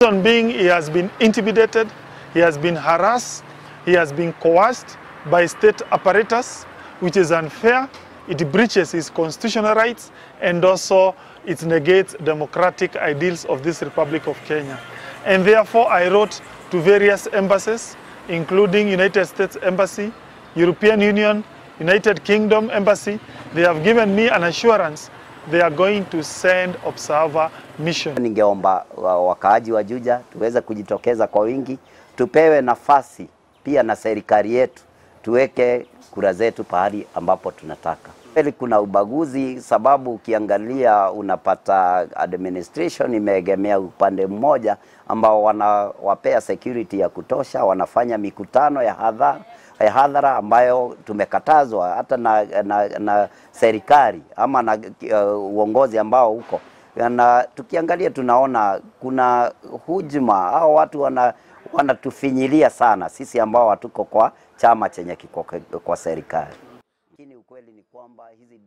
Reason being, he has been intimidated, he has been harassed, he has been coerced by state apparatus, which is unfair. It breaches his constitutional rights and also it negates democratic ideals of this Republic of Kenya. And therefore, I wrote to various embassies, including United States Embassy, European Union, United Kingdom Embassy. They have given me an assurance they are going to send observer mission. Ningeomba wakaaji wa Juja tuweze kujitokeza kwa wingi, tupewe nafasi pia na serikali yetu, tuweke kura zetu pahali ambapo tunataka. Kweli kuna ubaguzi, sababu ukiangalia unapata administration imeegemea upande mmoja ambao wanawapea security ya kutosha, wanafanya mikutano ya hadhara ambayo tumekatazwa hata na serikali ama na uongozi ambao huko. Na tukiangalia tunaona kuna hujuma, hao watu wanatufinyilia sana sisi ambao hatuko kwa chama chenye kiko kwa serikali. Lakini ukweli ni kwamba hizi